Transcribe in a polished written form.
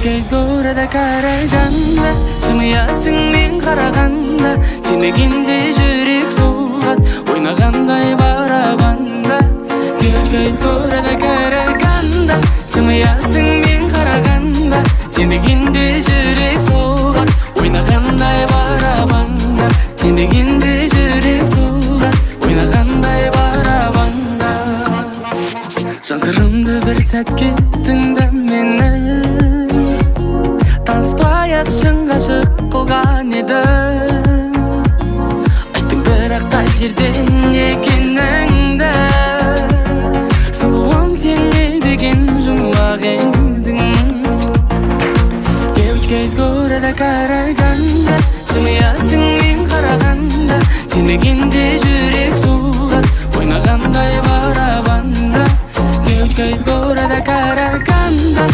Девочка из города Караганда, жымиясың мен қарағанда. Сенбегенде жүрек соғады ойнағандай барабанда. Девочка из города Караганда, жымиясың мен қарағанда. Сенбегенде жүрек соғады ойнағандай барабанда. Сенбегенде жүрек соғады ойнағандай барабанда. Жан сырымды бір сәтке тыңда мені. Таныспай ақ шын ғашық қылған едің. Айттың бірақ қай жерден екеніңді. Сұлуым, сен не деген жұмбақ едің? Девочка из города Караганда, жымиясың мен қарағанда. Сенбегенде жүрек соғады ойнағандай барабанда. Девочка из города Караганда.